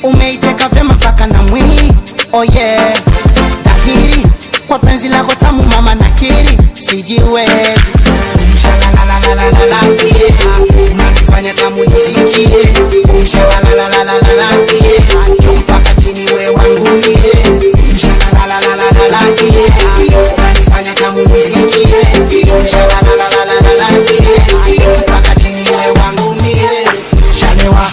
Umeiteka vyema mpaka na mwili, oh yeah. Dhahiri kwa penzi lako tamu mama, nakiri sijiwezi. Umshalalalalalala, yeah. Unanifanya tamu nisikie. Umshalalalalalala, yeah. Juu mpaka chini we wangu mie. Umshalalalalalala, yeah. Unanifanya tamu nisikie. Umshalalalalalala, yeah. Juu mpaka chini we wangu mie. Shalewa.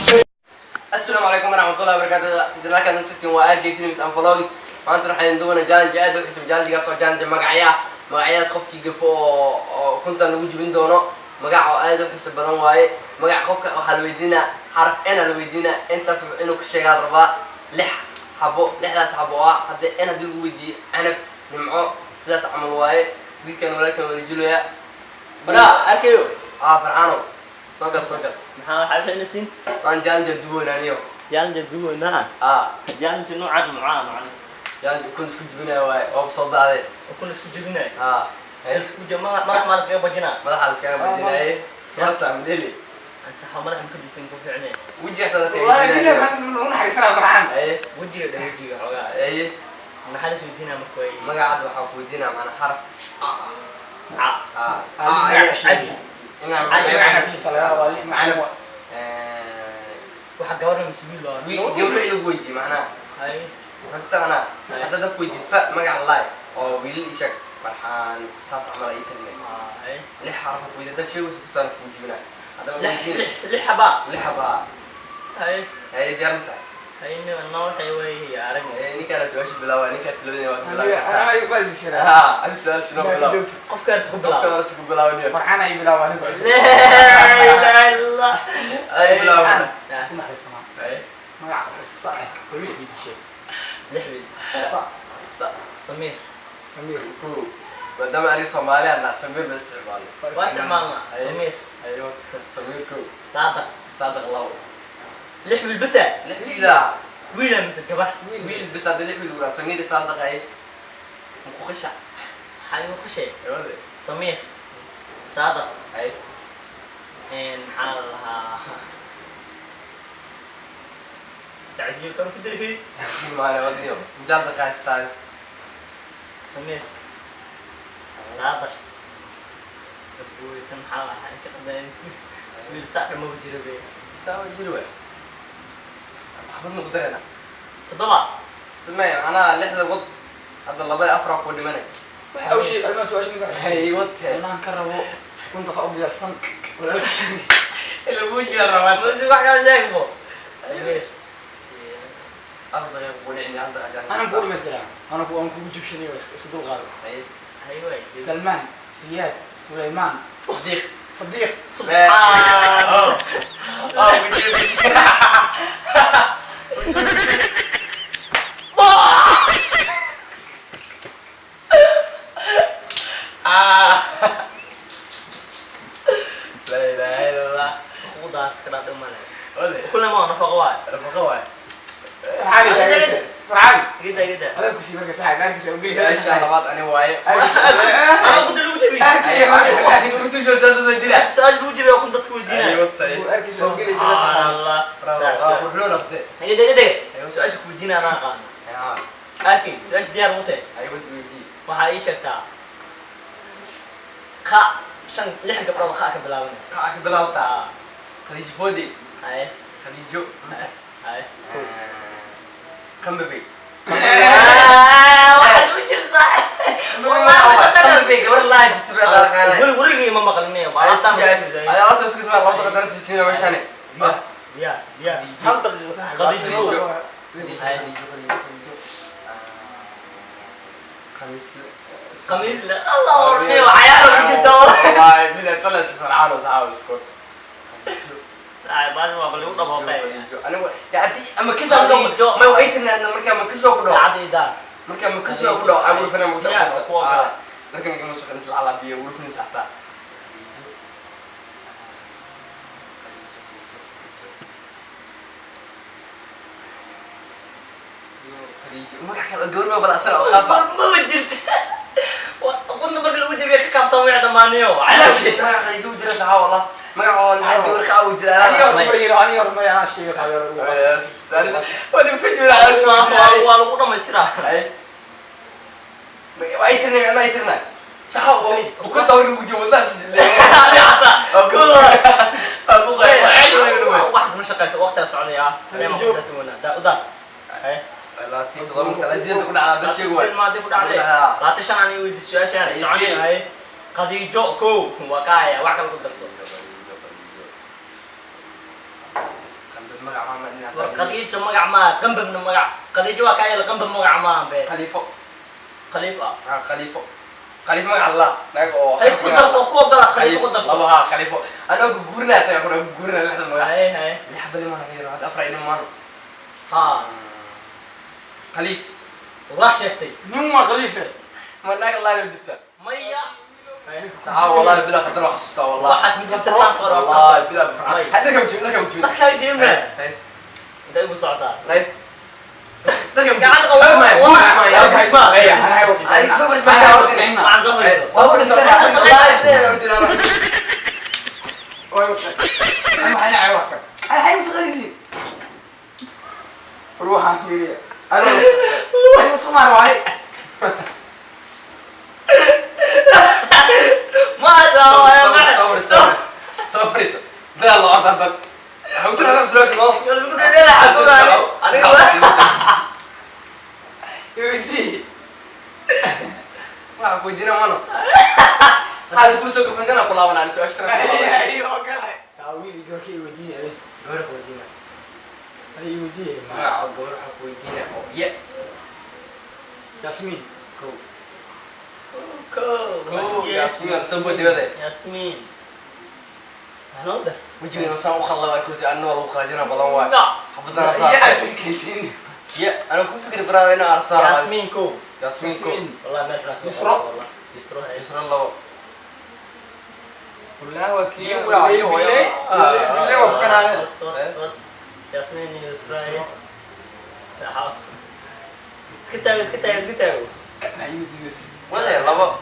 Asalaamu calaykum waraxmatullahi wabarakaatu. Channelkan nusugtin waa RK Films and Vlogs. Maanta waxaan doonaa challenge aad u xiisa. Challenge-gaas oo challenge magacya ah, magacyadaas qofkii gafo oo kuntan lagu jibin doono. Magac oo aad u xiisa badan waaye. Magac qofka waxaa la weydiinaa xaraf n la weydiinaa, intaas wuxuu inuu ka sheegaa la rabaa lix xabo. Lixdaas xabo oo ah haddii n haddii lagu weydiiyo Canab, Nimco, sidaas camal waaye. Wiilkan walaalkan waa rajulaya. Baraa arkayo. Ah, Farxaano, soo gal, soo gal. Maxaa waxaa bixinaysiin? Waan challenge duwanaaniyo. Challenge duwanaa. Ah. Challenge noocan mucaa macna? Challenge kun isku jibinaya waaye oo kusoo daaday. Ukun isku jebinaya. Ah. Sida isku jeb madax madax maa laskaga bajinaa? Madaxa la iskaga bajinaaye horta mideli. Ansaxa madax makadisan ku fiicnay. Wejiga xataa la iskaga والله jibinaaye. بالله ما نحرسنا فرحان. Aye. Wejiga dhan, wejiga xoogaa. Aye. Maxaa las weydiinaa marka way? Magacaada waxaa ku weydiinaa macna xaraf a. Ca. Ah. Cabdi. Inaa macna. Waxa gabadha mise wiil waa? Gabadha igu weydii macnaha. Hay. Kasta anaa hadda dadku weydii fa magaca laay oo wiilal ishag Farxaan saas camal ay tilmay. Hay. Lix xaraf ku weydiin dad sheegaysa kutaan kuu jibinaa haddaba Lix. weydiin. Lix, lix xabaa. Lix xabaa. Hay. Haye, diyaar ma tahay? Hay, nima waxay way arag. Ninkaana su-aasha bilaaba, ninkaa tilmadina waa ka bilaabi kartaa. انا بس ها, adi su-aasha noo bilaab. Qofka arta ku qofka bilaabo. Horta ku bilaabaniyo. فرحان اي بلا وانا. Laa ilaaha illallah. Ay, bilaab. Ay. Lix wiil. Sa. Samiir. سمير. Ku maadaama aniga Soomaali aan Samiir ba isticmaalo. Waa isticmaalnaa. Ay. Samiir. Aywa, Samiir kow. Saadaq. Saadaq labo. Lix wiil basa. Lix wiila. Wiila mise gabar? Wiil bis hadda lix wiil uraa Samiir iyo Saadaq. Ay, muqusha. Maxaa igu qushay? Aywade. Samiir, Saadaq. Ay. Maxaa la lahaa, Sacdiyo kan ku dirhi. Maale wadniyo mujaal daqiiqa haystaan. Samiir, Saadaq, abuy kan maxaa lahaa ka qadayn wiil sac ma jiro be. Saa jiri waay, maxbad ma ku dareena? Toddoba. Samee macnaha lixda wad hadda laba iyo afar ku dhimanay. اول شيء انا سؤال شنو؟ Hay, wate. انا كربو كنت صعب ديارسن. Ila wujiga rabaa. Masi wax kala sheegbo Samiir. 4 daqiiqo ku dhicin, 1 daqiiqo. انا بقول مثلا انا بقول انا بجيب شنو بس اسدول غالي. Ay. Hay waay. سلمان، سياد، سليمان. صديق. صديق. Subxaan. Oh oh, wujiga. Ah, la ilaha illa Allah. Uqudaas ka dhadhamane. Wade. Kulna ma nafaqo waay. Nafaqo waay. فرحاني فرحاني. Gida gida. هذا كسي مركز ساعة مركز او Su-aasha labaad ani waaye. Anaa kuda lagu jabiy. Su-aal lagu jabiy kun dadka weydiinaya. Subxaan Allah. Qurxoon abte. Gida gida, su-aasha ku weydiinaya anaa aqaano. Arkay, su-aasha diyaar ma tahay? Waxaa ii sheegtaa qa shan lix gabdhood qa ka bilaabanaysa. Qa ka bilaabtaa? Khadiijo Foodi. Haye. Khadiijo. Haye. Qambabe. Waxaad u jirsaa. Qambabe gabar laa jirta baa aqaanay. Weli werigay ma maqlinayo. Alaabta isku ismaa 2 daqiiqo siina meeshaani. Diyaar, diyaar, diyaar. هل دقيقة صح؟ خديجة. Khadiijo, Khadiijo, Khadiijo. Khamiis. Qamiis le Allah warniyo waxyaalo ku jirta. Wallahi bila tala farxaan oo saxaab iskorta. Ay, baas waa lagu dhaboqay. Anigu haddii ama kasoo Khadiijo. ma waxay tirnaa markaa ma kasoo ku dhaw. Saacadii daar. Markaa ma kasoo ku dhaw agul fana mugta. Diyaar, kuwa kale. Dadka markaa ma shaqeyn isla ala biyo wuu kun saxta. Khadiijo, Khadiijo, Khadiijo, Khadiijo, Khadiijo, magac kale gabar ma bala asana oo qaaba. Maba jirta qudna marka lagu jabiya ka kaaftaan wici dhammaaniyo. Magac Khadiijo jira saxaa wallah. Magaca oo lacagta warqa uu jira. Aniga hormariyo, aniga hormariyo, anaa sheegay saaxiib. Waa lagu dhamaystiraa. Way tirnay, ma tirnay. Sax oo ku tawri ugu jiro wadaas. Waxaas ma shaqeyso, waqtigaa socdaya. Udaa. Maadi ku dhacday 25 ani weydiis su-aashaan soconay. Khadiijo kow waa kaaya, wax kale ku darso. War Khadiijo magac maaha, qambabna magac. Khadiijo waa kaaya, qambab magac maaha be. Khaliifo. Khaliif ah. Khaliifo, khaliifo magac Allah naga oo. Hay, ku darso, ku ogola khaliifo, ku darso. Laba ha khaliifo anoo guurnaa taga ku guurnaa lixda magac. Hay hay. Lix bali ma naga hadda afar ina maano. Ha. Khaliif. Waa sheegtay. Nin waa khaliife. Ma naga laa jirta. Maya. Saxa wallahi bila khatar wax xasuustaa wallahi. Waxaas ma jirta, saas hore. Wallahi bila farxad hadda ka joogna ka joogna. Markaa diimna intay ugu socotaa. Say dadka gacanta qabo. Ma Hey, hay. Adiga soo fadhiis meesha. Waxaan soo fadhiiso. Soo fadhiis wallahi bila hortina. Way wasqas. Ama ana caawa ka. Ay hay wasqasi. Ruuxa fiiriya. Ana ay wasqar waay. Ma aqaan. Soo fadhiis, soo fadhiis, soo fadhiis. Dad loo dad hawtana la soo loo. Isku dheedheela xakumaani aniga. Iwdi. Waxa ku jira mano hada kurso ku fangana ku laabanaan su'aasha kale. Ay oo kale. Saawiil gabarka iwdi ay. Gabar ku weydiina. Ay iwdi ma. Magaca gabar waxa ku weydiina oo ye. Yasmin. Kow. Kow. Kow Yasmin soo bodiyada. Yasmin anoo dar. Wajiga saan u khallaba arkaysa anna waa lagu qaajina badan waay. No. Xabadana saa. Ya fikirin. Ye ana ku fikri baraada inaa arsaar. Yasmin kow. Yasmin kow. Wallahi meel xun. Yusro. Yusro hay. Yusra labo. Wallahi waa kii. Iyo waa iyo Bilay. Bilay waa fukanaa. Yasmin Yusro hay. Saxa iska taago, iska taago, iska taago. Ay iwdi. Wada labo.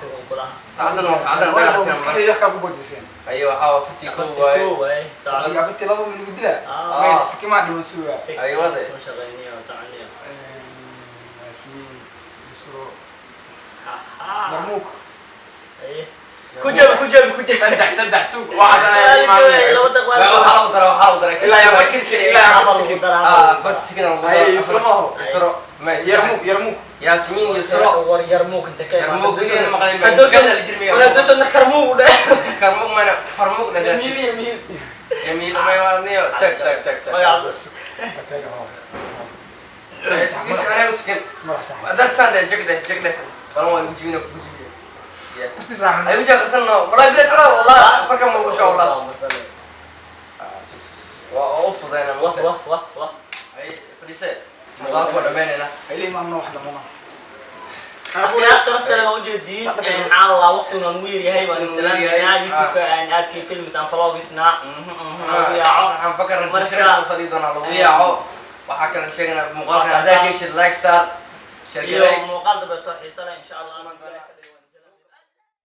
Saacadan waa saacadan dagaal sinan mar. Maskaxdayda ka ku bodiseen. Ayo waxaa waa 41 waaye. Kow waay saacad. Adiga afartii labo ma lagu dilaa? Ah. May sikima dhiman sugaa. Ay, waday. Soo shaqeyniyo soconniyo. Yasmin, Yusro, Yarmuuk. Ku jabi, ku jabi, ku jabi. Saddex, saddex sug. Waxaas anaa imaanaya. Laba daqiiqo. Waxaa lagu daraa, waxaa lagu daraa. Ilaa iyo afartii, ilaa iyo Afar afartii lagu sikin. daraa. Ah, afartii sikin lagu daraa. Ay, Yusro ma aho. Yusro ma Yarmuuk, Yarmuuk. Yasmin Yusro. War Yarmuuk inta ka Yarmuuk gurigeena maqlayn baa. Hadduu Gada la jirmaya. Wala dusana karmuug dhe. Karmuuk mana farmuuk dhadhaa. Jamiil, Jamiil. Jamiil may waa niyo tag tag tag tag. Magaca. Ataga hore. Is anaa sikin. Madax sax. Dad saan dheh, jag dheh, jag dheh. Balan waa lagu jibina kugu jibiya. Ya. Tartiib saaxan. Ay wajiga qarsanno. Wallahi bila tara wallahi korka ma ugu shaa wallahi. Waa u fudayna Wah moogta. wah wah wah. Ay fadhiisee. Muuqaalka waa dhammaynayna. Ay imaanno wax dhammaan. Akhtiyaar sharafta leh waa ujeediin. Maxaa la waqtiguna nugu yaryahay, waan salaamaynaa YouTube-ka aan arkay films aan vlogsna lagu yaaco. Waxaan fakar Marka- bulshada soo dhigi doonaa lagu yaaco. Waxaa kaloo sheegaynaa muuqaalkan haddaa ka heshid like saar, share Iyo garay. muuqaal dambeeto xiiso leh insha Allah.